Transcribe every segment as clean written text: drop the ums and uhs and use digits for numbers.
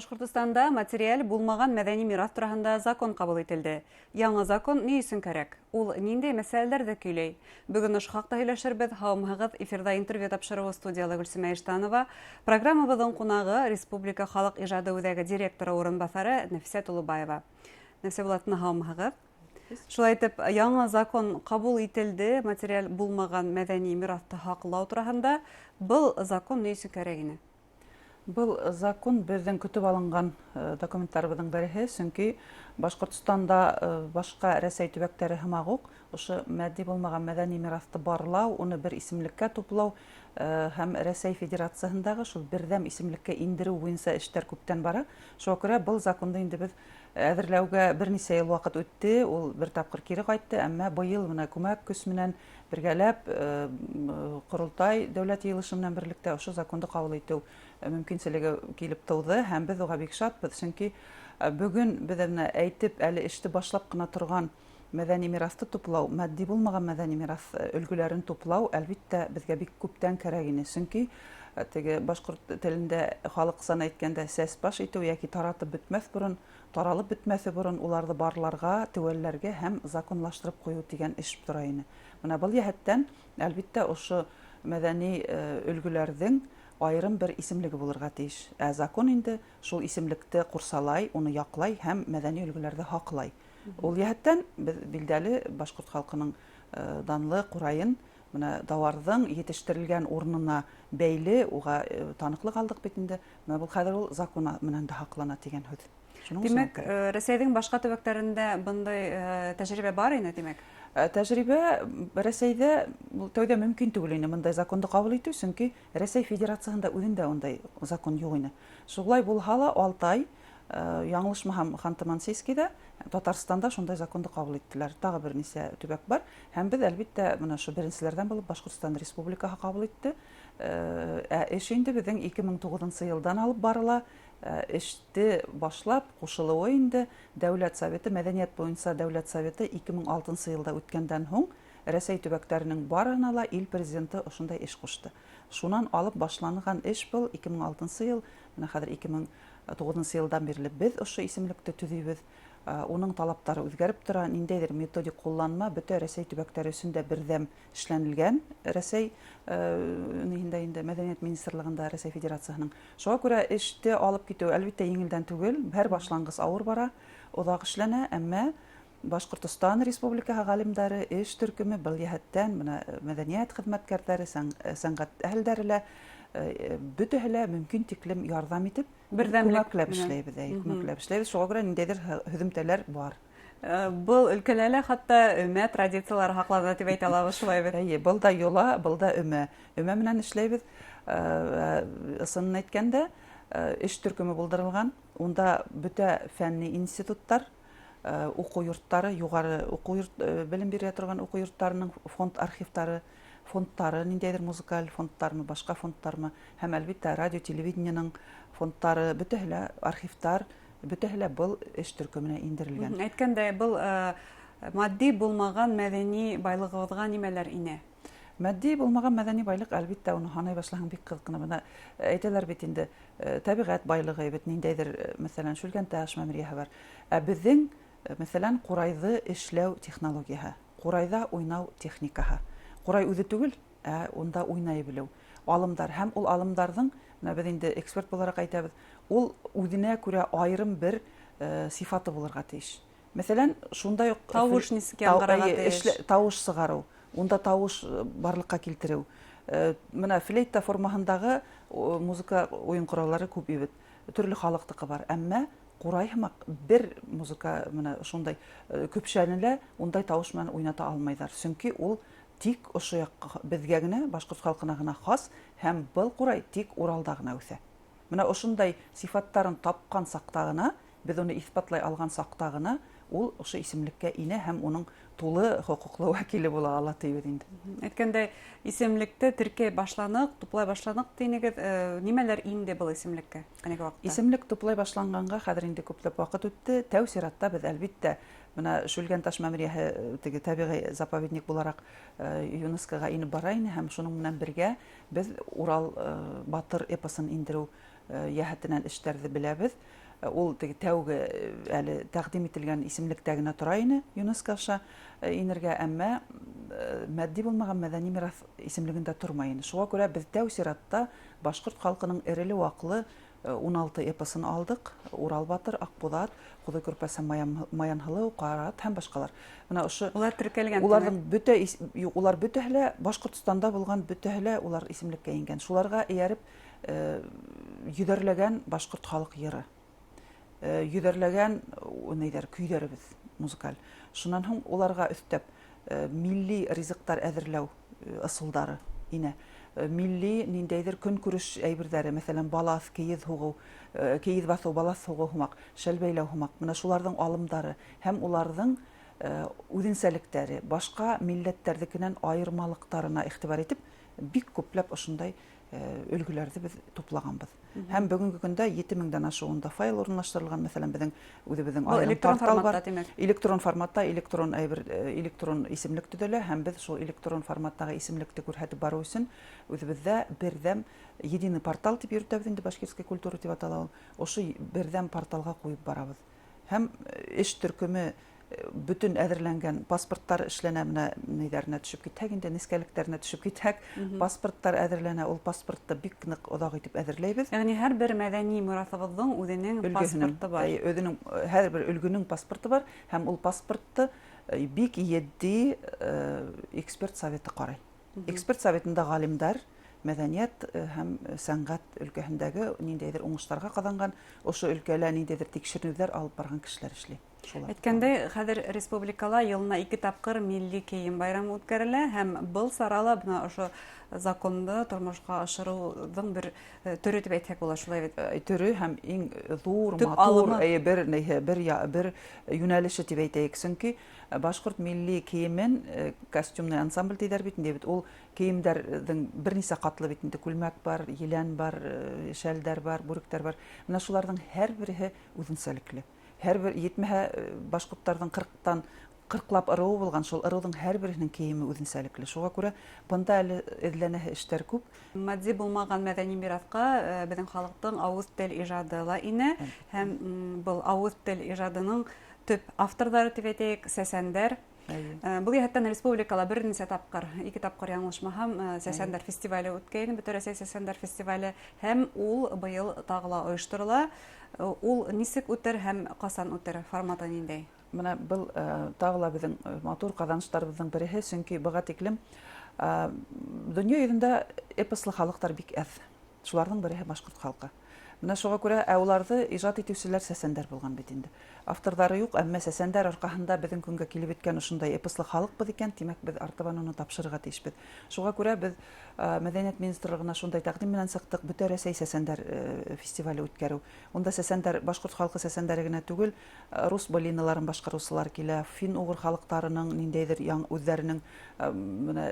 Башҡортостанда материаль булмаған мәҙәни мираҫ тураһында закон ҡабул ителде. Яңы закон ни өсөн кәрәк? Ул ниндәй мәсьәләләрҙе көйләй? Бөгөн ошо хаҡта һөйләшербеҙ. Һаумыһығыҙ, эфирҙа интервью тапшырыуы, студияла Гөлсөмә Иштанова. Программабыҙҙың ҡунағы — Республика халыҡ ижады үҙәге директоры урынбаҫары Нәфисә Тулубаева. Нәфисә Булатовна, һаумыһығыҙ! Шулай итеп, яңы закон ҡабул ителде, материаль булмаған мәҙәни мираҫты һаҡлау тураһында. Был закон ни өсөн кәрәк ине? Был закон беҙҙең көтөп алынған документтарыбыҙҙың береһе, сөнки Башҡортостанда башҡа Рәсәй төбәктәре һымаҡ уҡ ошо матди булмаған мәҙәни мираҫты барлау, уны бер исемлеккә туплау һәм Рәсәй Федерацияһындағы шул берҙәм исемлеккә индереү буйынса эштәр күптән бара. Шуға күрә был законды инде беҙ әҙерләүгә бер нисә йыл ваҡыт үтте, ул бер тапҡыр кире ҡайтты, әммә быйыл менә күмәк көс менән бергәләп Ҡоролтай дәүләт йыйылышы менән берлектә ошо законды ҡабул итеү мөмкинселеге килеп тыуҙы, һәм беҙ уға бик шатбыҙ, сөнки бөгөн беҙ менә әйтеп әле эште башлап ҡына торған мәҙәни мираҫты туплау, матди булмаған мәҙәни мираҫ өлгөләрен туплау, әлбиттә, беҙгә бик күптән кәрәк ине, сөнки теге башҡорт телендә халыҡсан әйткәндә, сәс-баш итеү йәки таратып бөтмәҫ борон, таралып бөтмәҫе борон уларҙы барларға, теүәлләргә һәм законлаштырып ҡуйыу тигән эш тора ине. Бына был йәһәттән, әлбиттә, ошо мәҙәни өлгөләрҙең айырым бер исемлеге булырға тейеш. Ә закон инде шул исемлекте ҡурсалай, уны яҡлай һәм мәҙәни өлгөләрҙе һаҡлай. Ул йәһәттән беҙ, билдәле, башҡорт халҡының данлы ҡурайын менә тауарҙың етештерелгән урынына бәйле уға таныҡлыҡ алдыҡ бит инде. Менә был хәҙер ул закон менән дә һаҡлана тигән һүҙ. Шуның өсөн Тимәк, Рәсәйҙең башҡа төбәктәрендә бындай тәжрибә бар ине, тимәк? Тәжрибә Рәсәйҙә ул тәүҙә мөмкин түгел ине бындай законды ҡабул итеү, сөнки Рәсәй Федерацияһында үҙендә ундай закон юҡ ине. Шулай булһа ла, Алтай, яңылышмаһам, Ханты-Мансийскийҙа, Татарстанда шундай законды ҡабул иттеләр. Тағы бер нисә төбәк бар. Һәм беҙ, әлбиттә, бына ошо беренселәрҙән булып Башҡортостан Республикаһы ҡабул итте. Ә эш инде беҙҙең 2009 йылдан алып барыла. Эште башлап, ҡушылыуы инде Дәүләт Советы, Мәҙәниәт буйынса Дәүләт Советы 2006 йылда үткәндән һуң Рәсәй төбәктәренең барыһына ла ил президенты ошондай эш ҡушты. Шунан алып башланған эш был, 2006 йыл, менә хәҙер 2009 йылдан бирле беҙ ошо исемлекте төҙөйбөҙ. Уның талаптары үҙгәреп тора, ниндәйҙер методик ҡулланма бөтә Рәсәй төбәктәре өсөн дә берҙәм эшләнелгән Рәсәй ниһендә инде, Мәҙәниәт министрлығында Рәсәй Федерацияһының. Шуға күрә эште алып китеү, әлбиттә, еңелдән түгел, һәр башланғыс ауыр бара, оҙаҡ эшләнә, әммә Башҡортостан Республикаһы ғалимдары эш төркөмө был йәһәттән бына мәҙәниәт хеҙмәткәрҙәре, сәнғәт әһелдәре лә, бөтәһе лә мөмкин тиклем ярҙам итеп, берҙәмлек күмәкләп эшләйбеҙ, әй, күмәкләп эшләйбеҙ. Шуға күрә ниндәйҙер һөҙөмтәләр бар. Был өлкәлә лә хатта өмә традициялары һаҡлана тип әйтә алабыҙ, шулай бит? Әйе, был да йола, был да өмә. Өмә менән эшләйбеҙ. Ысынын әйткәндә, эш төркөмө булдырылған. Унда бөтә фәнни институттар, уҡыу йорттары, юғары уҡыу йорт, белем бирә торған уҡыу йорттарының фонд архивтары, фондтары, ниндәйҙер музыкаль фондтармы, башҡа фондтармы, һәм, әлбиттә, радио, телевидениеның фондтары, бөтәһе лә, архивтар, бөтәһе лә был эш төркөмөнә индерелгән. Әйткәндәй, был матди булмаған мәҙәни байлығыбыҙға нимәләр инә? Матди булмаған мәҙәни байлыҡ, әлбиттә, уны һанай башлаһаң, бик ҡыҙыҡ ҡына. Бына әйтәләр бит инде, тәбиғәт байлығы бит, ниндәйҙер, мәҫәлән, Шүлгәнташ мәмерйәһе бар. Ә беҙҙең, мәҫәлән, ҡурайҙы эшләү технологияһы, ҡурайҙа уйнау техникаһы. Ҡурай үҙе түгел, ә унда уйнай белеү. Алымдар һәм ул алымдарҙың, менә беҙ инде эксперт булараҡ әйтәбеҙ, ул үҙенә күрә айырым бер сифаты булырға тейеш. Мәҫәлән, шундай уҡ тауыш нисек яңғырарға тейеш? Тауыш сығарыу, унда тауыш барлыҡҡа килтереү. Менә флейта формаһындағы музыка уйын ҡораллары күп бит. Төрлө халыҡтыҡы бар. Әммә ҡурай һымаҡ бер музыка менә шундай көпшәне лә ундай тауыш менән уйната алмайҙар. Сөнки ул тик ошо яҡ беҙгә генә, башҡорт халҡына ғына хас, һәм был ҡурай тик Уралда ғына үҫә. Менә ошондай сифаттарын тапҡан саҡта ғына, беҙ уны иҫбатлай алған саҡта ғына ул ошо исемлеккә инә һәм уның тулы хоҡуҡлы вәкиле була ала тейбеҙ инде. Әйткәндәй, исемлекте теркәй башланыҡ, туплай башланыҡ тинегеҙ. Нимәләр инде был исемлеккә әлеге ваҡытта? Исемлек туплай башланғанға хәҙер инде күпләп ваҡыт үтте. Тәү сиратта беҙ, әлбиттә, бына Шүлгәнташ мәмерйәһе теге тәбиғи заповедник булараҡ ЮНЕСКО-ға инеп бара ине, һәм шуның менән бергә беҙ Урал батыр эпосын индереү йәһәтенән эштәрҙе беләбеҙ. Ул теге тәүге әле тәҡдим ителгән исемлектә генә тора ине ЮНЕСКО аша инергә, әммә матди булмаған мәҙәни мираҫ исемлегендә тормай ине. Шуға күрә беҙ тәү сиратта башҡорт халҡының эреле-ваҡлы 16 эпосын алдыҡ. Урал батыр, Аҡбуҙат, Ҡуҙы Көрпәс һәм Маянһылыу, Ҡарат һәм башҡалар. Бына ошо улар теркәлгән. Уларҙың бөтә юҡ, улар бөтәһе лә Башҡортостанда булған, бөтәһе лә улар исемлеккә ингән. Шуларға эйәреп йөҙәрләгән башҡорт халыҡ йыры, йөҙәрләгән нейҙәр, көйҙәребеҙ музыкаль. Шунан һуң уларға өҫтәп милли ризыҡтар әҙерләү ысулдары инә. Милли ниндәйҙер көнкүреш әйберҙәре, мәҫәлән, балаҫ, кейеҙ һуғыу, кейеҙ баҫыу, балаҫ һуғыу һымаҡ, шәл бәйләү һымаҡ. Бына шуларҙың алымдары һәм уларҙың үҙенсәлектәре, башҡа милләттәрҙекенән айырмалыҡтарына иғтибар итеп, бик күпләп ошондай өлгөләрҙе беҙ туплағанбыҙ. Һәм бөгөнгө көндә 7000-дән ашыу унда файл урынлаштырылған, мәҫәлән, беҙҙең үҙебеҙҙең айырым портал бар. Электрон форматта, электрон әйбер, электрон исемлек төҙөлә, һәм беҙ шул электрон форматтағы исемлекте күрһәтеп барыу өсөн үҙебеҙҙә берҙәм единый портал тип йөрөтәбеҙ инде, башкирская культура тип атала ул. Ошо берҙәм порталға ҡуйып барабыҙ. Һәм эш төркөмө бөтөн әҙерләнгән паспорттар эшләнә, менә нейҙәренә төшөп китһәк инде, нескәлектәренә төшөп китһәк, паспорттар әҙерләнә, ул паспортты бик ныҡ оҙаҡ итеп әҙерләйбеҙ. Йәғни һәр бер мәҙәни мираҫыбыҙҙың үҙенең паспорты бар. Үҙенең, һәр бер өлгөнөң паспорты бар, һәм ул паспортты бик етди эксперт советы ҡарай. Эксперт советында ғалимдар, мәҙәниәт һәм сәнғәт өлкәһендәге ниндәйҙер уңыштарға ҡаҙанған, ошо өлкәлә ниндәйҙер тикшеренеүҙәр алып барған кешеләр эшләй. Әйткәндәй, хәҙер республикала йылына 2 тапҡыр милли кейем байрамы үткәрелә, һәм был сарала бына ошо законды тормошҡа ашырыуҙың бер төрө тип әйтһәк була, шулай бит? Төрө һәм иң ҙур, матур, бер нейһе, бер я, бер йүнәлеше тип әйтәйек, сөнки башҡорт милли кейемен костюмный ансамбль тиҙәр бит инде, бит ул кейемдәрҙең бер нисә ҡатлы бит инде, күлмәк бар, елән бар, шәлдәр бар, бүректәр бар. Бына шуларҙың һәр береһе үҙенсәлекле. Һәр бер етмәһә башҡорттарҙың ҡырҡлап ырыуы булған, шул ырыуҙың һәр береһенең кейеме үҙенсәлекле. Шуға күрә бында әле эҙләнәһе эштәр күп. Матди булмаған мәҙәни мираҫҡа беҙҙең халыҡтың ауыҙ тел ижады ла инә, һәм был ауыҙ тел ижадының төп авторҙары тип әйтәйек, сәсәндәр. Был йәһәттән республикала бер нисә тапҡыр, 2 тапҡыр яңылышмаһам, сәсәндәр фестивале үткәйне, Бөтә Рәсәй сәсәндәр фестивале, һәм ул быйыл тағы ла ойошторола. Ул нисек үтер һәм ҡасан үтер, форматы ниндәй? Бына был тағы ла беҙҙең матур ҡаҙаныштарыбыҙҙың береһе, сөнки быға тиклем донъя йөҙөндә эпослы халыҡтар бик әҙ. Шуларҙың береһе башҡорт халҡы. Бына шуға күрә, ә уларҙы ижад итеүселәр сәсәндәр булған бит инде. Авторҙары юҡ, әммә сәсәндәр арҡаһында беҙҙең көнгә килеп еткән ошондай эпослы халыҡбыҙ икән, тимәк, беҙ артабан уны тапшырырға тейешбеҙ. Шуға күрә беҙ Мәҙәниәт министрлығына шундай тәҡдим менән сыҡтыҡ, Бөтә Рәсәй сәсәндәр фестивале үткәреү. Унда сәсәндәр, башҡорт халҡы сәсәндәре генә түгел, рус былиналарын башҡарыусылар килә, фин-уғыр халыҡтарының ниндәйҙер үҙҙәренең, бына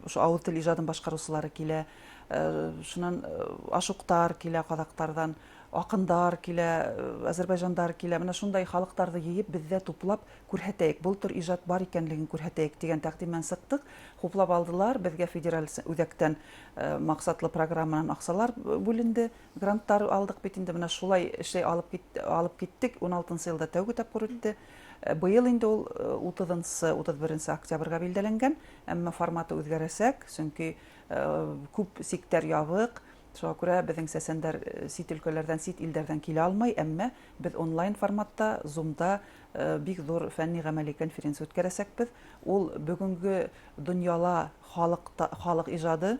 ошо ауыҙ тел ижадын башҡарыусылары килә. Шунан ашуҡтар килә ҡаҙаҡтарҙан, аҡындар килә, азербайжандар килә. Бына шундай халыҡтарҙы йыйып, беҙҙә туплап күрһәтәйек, был төр ижад бар икәнлеген күрһәтәйек тигән тәҡдим менән сыҡтыҡ. Хуплап алдылар, беҙгә федераль үҙәктән маҡсатлы программанан аҡсалар бүленде, гранттар алдыҡ бит инде. Бына шулай эшләй алып киттек. Ун алтынсы йылда тәүге тапҡыр үтте. Быйыл инде ул утыҙынсы, утыҙ беренсе октябргә билдәләнгән, әммә форматы үҙгәрәсәк, сөнки күп сиктәр ябыҡ. Шуға күрә беҙҙең сәсәндәр сит өлкәләрҙән, сит илдәрҙән килә алмай, әммә беҙ онлайн форматта, Zoom-да бик ҙур фәнни ғәмәли конференция үткәрәсәкбеҙ. Ул бөгөнгө донъяла халыҡ ижады,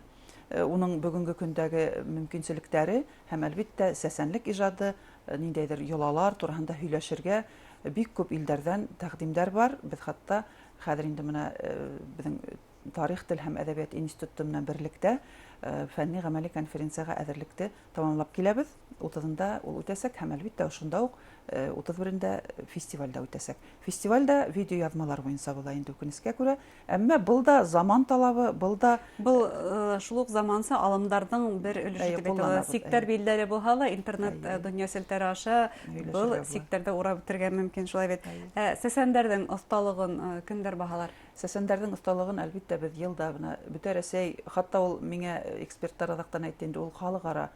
уның бөгөнгө көндәге мөмкинселектәре һәм әлбиттә сәсәнлек ижады, ниндәйҙер йолалар тураһында һөйләшергә бик күп илдәрҙән тәҡдимдәр бар. Беҙ хатта хәҙер инде бына беҙҙең Тарих, тел һәм әҙәбиәт институты менән берлектә фәнни ғәмәли конференцияға әҙерлекте тамамлап киләбеҙ. Утыҙында ул үтәсәк һәм әлбиттә ошонда уҡ утыҙ берендә фестиваль дә үтәсәк. Фестиваль дә видеояҙмалар буйынса була инде, үкенескә күрә. Әммә был да заман талабы, был да Был шул уҡ заманса алымдарҙың бер өлөшө Әйе, тип әйтә алабыҙ. ҡулланабыҙ, Сиктәр әйе. билдәле булһа ла, интернет, Әйе. донъя селтәре аша Һөйләшергә был була. сиктәрҙе урап үтергә мөмкин, шулай бит. Әйе. Сәсәндәрҙең оҫталығын кемдәр баһалар? Сәсәндәрҙең оҫталығын әлбиттә беҙ йылда бына Бөтә Рәсәй, хатта ул миңә эксперттар аҙаҡтан әйтте инде, ул халыҡ-ара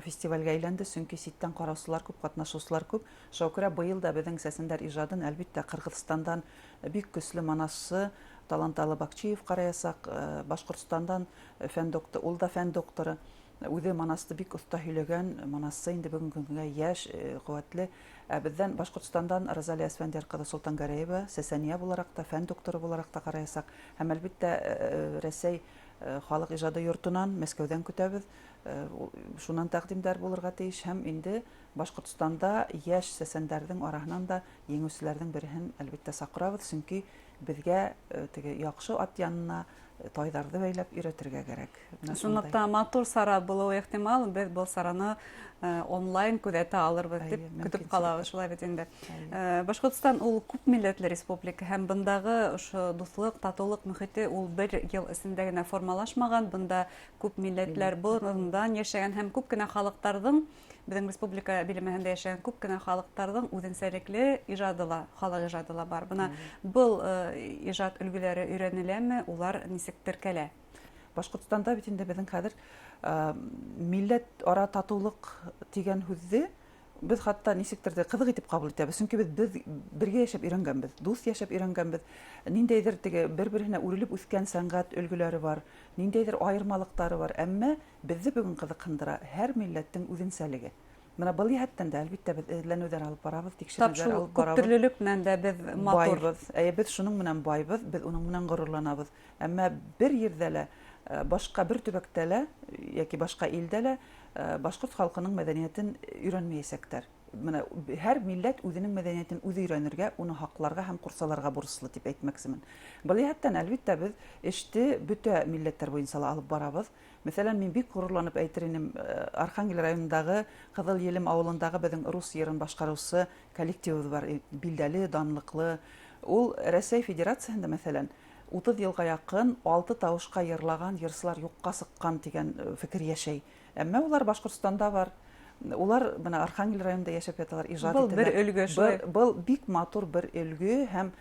фестивальгә әйләнде, сөнки ситтән ҡараусылар күп, ҡатнашыусылар күп. Шуға күрә быйыл да беҙҙең сәсәндәр ижадын, әлбиттә, Ҡырғыҙстандан бик көслө манассы Таланталы Бакчиев ҡараясаҡ, Башҡортостандан фән докторы, ул да фән докторы, үҙе манасты бик оҫта һөйләгән манассы инде бөгөнгө көнгә йәш, ҡеүәтле. Ә беҙҙән Башҡортостандан Розалия Әсфәндиәр ҡыҙы Солтангәрәева сәсәния булараҡ та, фән докторы булараҡ та ҡараясаҡ. Һәм әлбиттә, Рәсәй халыҡ ижады йортонан, Мәскәүҙән көтәбеҙ. Шунан тәҡдимдәр булырға тейеш. Һәм инде Башҡортостанда йәш сәсәндәрҙең араһынан да еңеүселәрҙең береһен әлбиттә саҡырабыҙ, сөнки беҙгә теге яҡшы ат янына тайҙарҙы бәйләп өйрәтергә кәрәк. Ысынлап та матур сара булыуы ихтимал, беҙ был сараны онлайн күҙәтә алырбыҙ тип көтөп ҡалабыҙ, шулай бит инде. Башҡортостан ул күп милләтле республика, һәм бындағы ошо дуҫлыҡ, татыулыҡ мөхите ул бер йыл эсендә генә формалашмаған, бында күп милләтләр борондан йәшәгән һәм күп кенә халыҡтарҙың, беҙҙең республика биләмәһендә йәшәгән күп кенә халыҡтарҙың үҙенсәлекле ижады ла, халыҡ ижады ла бар. Бына был ижад өлгөләре өйрәнеләме, улар нисек теркәлә? Башҡортостанда бит инде беҙҙең хәҙер милләт ара татыулыҡ тигән һүҙҙе беҙ хатта нисектер ҙә ҡыҙыҡ итеп ҡабул итәбеҙ, сөнки беҙ бергә йәшәп өйрәнгәнбеҙ, дуҫ йәшәп өйрәнгәнбеҙ. Ниндәйҙер теге бер-береһенә үрелеп үҫкән сәнғәт өлгөләре бар, ниндәйҙер айырмалыҡтары бар, әммә беҙҙе бөгөн ҡыҙыҡһындыра һәр милләттең үҙенсәлеге. Бына был йәһәттән дә әлбиттә беҙ эҙләнеүҙәр алып барабыҙ, тикшереүҙәр Тап шул алып барабыҙ. Күптөрлөлөк менән дә беҙ матур. Байбыҙ. Әйе, беҙ шуның менән байбыҙ, беҙ уның менән ғорурланабыҙ. Әммә бер ерҙә лә, башҡа бер төбәктә лә, йәки башҡа илдә лә, башҡорт халҡының мәҙәниәтен өйрәнмәйәсәктәр. Бына һәр милләт үҙенең мәҙәниәтен үҙе өйрәнергә, уны һаҡларға һәм ҡурсаларға бурыслы тип әйтмәксемен. Был йәһәттән әлбиттә беҙ эште бөтә милләттәр буйынса ла алып барабыҙ. Мәҫәлән, мин бик ғорурланып әйтер инем, Архангел районындағы Ҡыҙыл Елем ауылындағы беҙҙең рус йырын башҡарыусы коллективыбыҙ бар, билдәле, данлыҡлы. Ул Рәсәй Федерацияһында, мәҫәлән, 30 йылға яҡын 6 тауышҡа йырлаған йырсылар юҡҡа сыҡҡан тигән фекер йәшәй. Әммә улар Башҡортостанда бар. Улар бына Архангел районында йәшәп яталар, ижад Был бер итәләр. өлгө шулай. Был бик матур бер өлгө һәм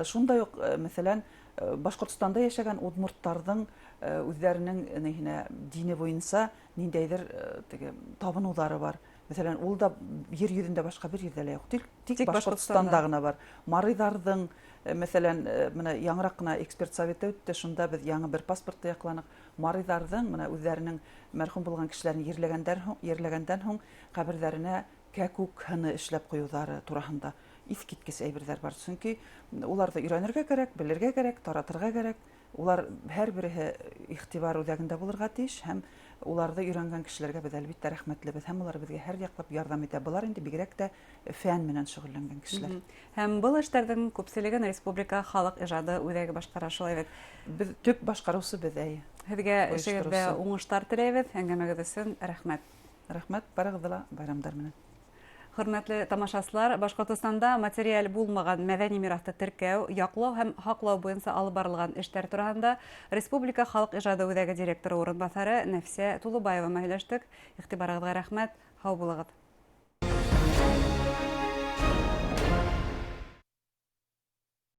шундай уҡ, мәҫәлән, Башҡортостанда йәшәгән удмурттарҙың үҙҙәренең ниһенә дине буйынса ниндәйҙер теге табыныуҙары бар. Мәҫәлән, ул да ер йөҙөндә башҡа бер ерҙә лә юҡ. Тик Тик Башҡортостанда Башҡортостанда. ғына бар. Марыйҙарҙың, мәҫәлән, бына яңыраҡ ҡына эксперт советы үтте, шунда беҙ яңы бер паспортты яҡланыҡ. Марыйҙарҙың бына үҙҙәренең мәрхүм булған кешеләрен ерләгәндән һуң ҡәберҙәренә кәкүк һыны эшләп ҡуйыуҙары тураһында иҫ киткес әйберҙәр бар. Сөнки уларҙы өйрәнергә кәрәк, белергә кәрәк, таратырға кәрәк. Улар һәр береһе иғтибар үҙәгендә булырға тейеш һәм уларҙы өйрәнгән кешеләргә беҙ әлбиттә рәхмәтлебеҙ һәм улар беҙгә һәр яҡлап ярҙам итә. Былар инде бигерәк тә фән менән шөғөлләнгән кешеләр. Һәм был эштәрҙең күпселеген Республика халыҡ ижады үҙәге башҡара, шулай бит? Беҙ төп башҡарыусы беҙ, әйе. Һеҙгә Ойоштороусы. эшегеҙҙә уңыштар теләйбеҙ, әңгәмәгеҙ өсөн рәхмәт. Рәхмәт, барығыҙҙы ла байрамдар менән. Хөрмәтле тамашасылар, Башҡортостанда материаль булмаған мәҙәни мираҫты теркәү, яҡлау һәм һаҡлау буйынса алып барылған эштәр тураһында Республика халыҡ ижады үҙәге директоры урынбаҫары Нәфисә Тулубаева менән һөйләштек. Иғтибарығыҙға рәхмәт, һау булығыҙ.